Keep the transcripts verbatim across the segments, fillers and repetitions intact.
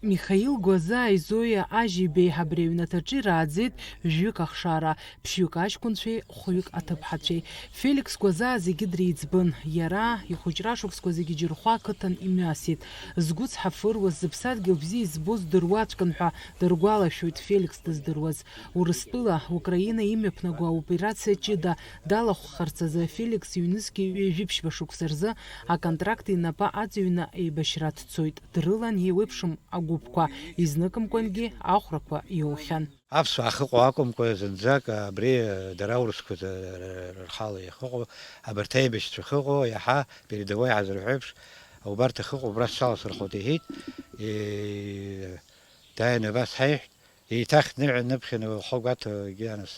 Михаил Гәазааи Зоиа Ажьибеи абри аҩнаҭаҿы ирааӡеит жәҩык ахшара, ԥшьҩык аҷкәынцәеи хәҩык аҭыԥҳацәеи. Феликс Гәазаа зегьы дреиҵбын. Иара ихәыҷра шықәсқәа зегьы Џьырхәа ақыҭан имҩасит. Згәы цҳафыруаз, зыԥсадгьыл бзиа избоз дыруаӡәкын ҳәа дыргәалашәоит Феликс дыздыруаз. Урыстәыла, Украина имҩаԥнаго аоперациа ҷыда далахәхарц азы Феликс ҩнызқьи ҩажәи ԥшьба шықәса рзы аконтракт инапы аҵыҩны еибашьра дцоит. Дрылан еиуеиԥшым агәыԥқәа, изныкымкәангьы ахәрақәа иоухьан. Аԥсуаа ахьыҟоу акәымкәа, зынӡак абри дара аурысқәа рхала иахьыҟоу, абарҭ аибашьцәа ахьыҟоу, иаҳа передовой ҳазырҳәо еиԥш, убарҭ ахьыҟоу убра сцаласырхәуеит, иҳәеит. Е, дааины абас ҳаиҳәт, еиҭах дныҩныԥхьаны лхы гәаҭо егьанас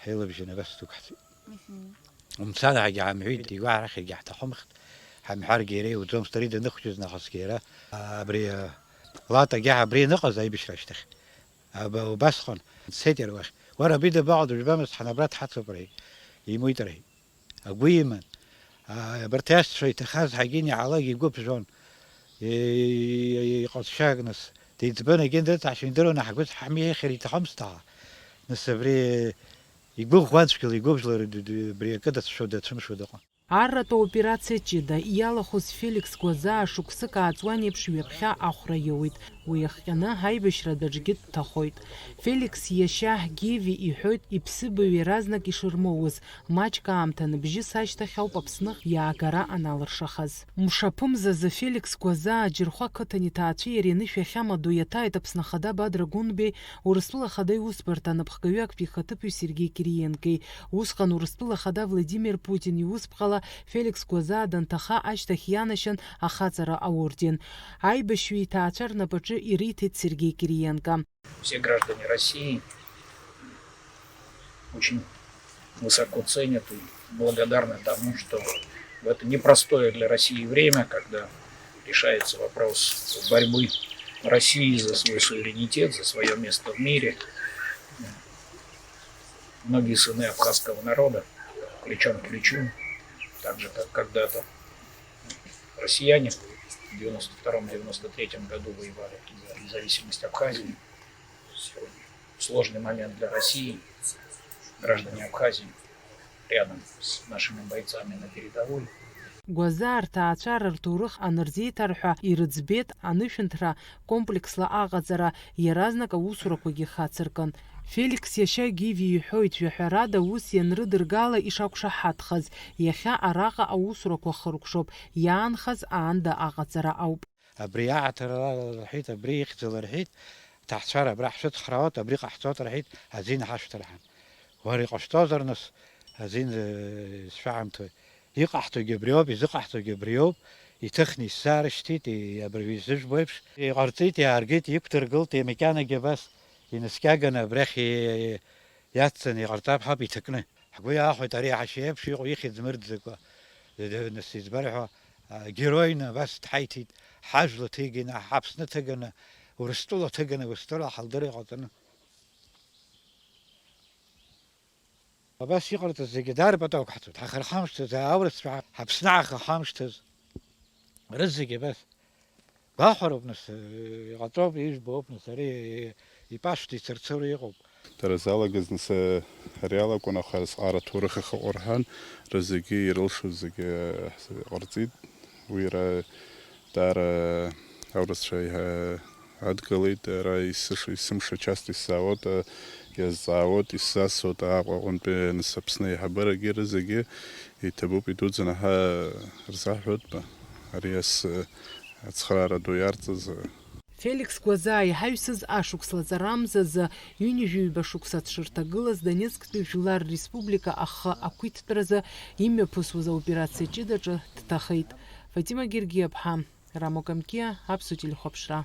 ҳаилабжьаны абас дук ҳцеит. Умцан ҳәагьы ҳамҳәеит, игәаҳарахьагьы ҳҭахымхт, ҳамҳәаргьы иара иуӡомызт, ари даныхәыҷыз нахысгьы иара, абри, а, Латагьы абри аныҟаз аибашьра ашьҭахь, аба-, убасҟан дцеит иара уахь. Уара абри дабаҟоу, дыжәбамызт, ҳан абра дҳацуп, рҳәеит, имуит, рҳәеит. Агәы иман. А, абарҭ иашьцәа иҭахаз ҳагьын иаҳалак игәы ԥжәон. И-, и-, иҟазшьа агныс. Деиҵбын, егьын дрыцҳашьа, идыруан ҳгәы ҳамеихьыр иҭахымызт аха. Нас абри игәы ӷәӷәан цәгьала, игәыбжьлар д-, д-, абри акы дацәшәо, дацәымшәо дыҟан. Арратә аоперациа ҷыда иалахәыз Феликс Гәазаа шықәсык ааҵуан еиԥш ҩаԥхьа ахәра иоуит. Уи иахҟьаны аибашьра даҿгьы дҭахоит. Феликс иашьа Гиви иҳәоит, иԥсыбаҩ иаразнак ишырмоуз, маҷк аамҭа аныбжьыс ашьҭахь ауп Аԥсныҟа иаагара аналыршахаз. Мшаԥымзазы Феликс Гәазаа Џьырхәа ақыҭан иҭаацәеи иареи анышә иахьамадоу иаҭааит Аԥсны Ахада Бадра Гәынбеи, Урыстәыла Ахада иусбарҭа анапхгаҩы актәи ихаҭыԥуаҩ Сергеи Кириенкои. Усҟан Урыстәыла Ахада Владимир Путин иусԥҟала Феликс Гәазаа данҭаха ашьҭахь ианашьан ахаҵара аорден. Аибашьҩы иҭаацәа рнапаҿы ириҭеит Сергеи Кириенко. Все граждане России очень высоко ценят и благодарны тому, что в это непростое для России время, когда решается вопрос борьбы России за свой суверенитет, за своё место в мире, многие сыны абхазского народа плечом к плечу, так же, как когда-то россияне в девяносто втором, девяносто третьем году воевали за независимость Абхазии. Сегодня сложный момент для России. Граждане Абхазии рядом с нашими бойцами на передовой. Гәазаа рҭаацәара рҭоурых анырзеиҭарҳәа, ирыӡбеит анышәынҭра комплексла аҟаҵара, иаразнак аусурақәагьы хацыркын. Феликс иашьа Гиви иҳәоит, жәаҳәарада аус ианрыдыргала ишақәшаҳаҭхаз, иахьа араҟа аусурақәа хыркәшоуп, иаанхаз аанда аҟаҵара ауп. Абри аҳаҭыр ала рҳәеит, абри ихьӡала рҳәеит, аҭаацәара абра ҳшәыцхраауеит, абри ҟаҳҵоит рҳәеит, азин ҳашәҭарҳан. Уара иҟашәҵозар нас, азин, э, сшәаҳамҭои? Иҟаҳҵогьы абриоуп, изыҟаҳҵогьы абриоуп, иҭыхны исзаарышьҭит, и-, абыржәы изыжәбо еиԥш. Иҟарҵеит, иааргеит, иқәдыргылт, макьанагьы абас инаскьаганы абрахь и-, иацҵаны иҟарҵап ҳәа иҭакны. Ҳгәы иаахәеит ари аҳәашьа еиԥш иҟоу ихьӡ мырӡакәа, д-, д-, нас избар ҳәа, а, героины абас дҳаиҭеит, ҳажәла ҭыганы, ҳаԥсны ҭыганы, Урыстәыла ҭыганы, Урыстәыла ҳалдыр иҟаҵаны. Абас иҟарҵаз зегьы даарбатәук ҳцоит, ҳахархамшҭыз, аурысцәа ҳаԥсны ҳахархамшҭыз, рызегьы абас. Гәахәароуп, нас, иҟаҵоуп, ижәбоуп, нас, ари ипашәҭа ицырцыруа иҟоуп. Дара залагаз, нас, ари алакәын, аха зҟара ҭоурых ахьыҟоу рҳәан, рызегьы ирылшоз зегьы ҟарҵеит. Уи ара даара аурысцәа еиҳа адгылеит, ара исыш-, исымшо часто исзаауеит, иазҵаауеит, исзасуеит Аҟәа аҟынтәи, нас, Аԥсны аиҳабырагьы рызегьы иҭабуп, идуӡӡаны ҳәа рзаҳәоит, ари ас ацхыраара ду иарҵаз. Феликс Гәазаа иҳаҩсыз ашықәс лаҵарамзазы ҩынҩажәаҩба шықәса дшырҭагылаз Донецктәи Жәлар Республика ахы ақәиҭтәразы имҩаԥысуаз аоперациа ҷыдаҿы дҭахеит. Фатима Гергиаԥҳа, Рамо Камкиа, Аԥсуа телехәаԥшра.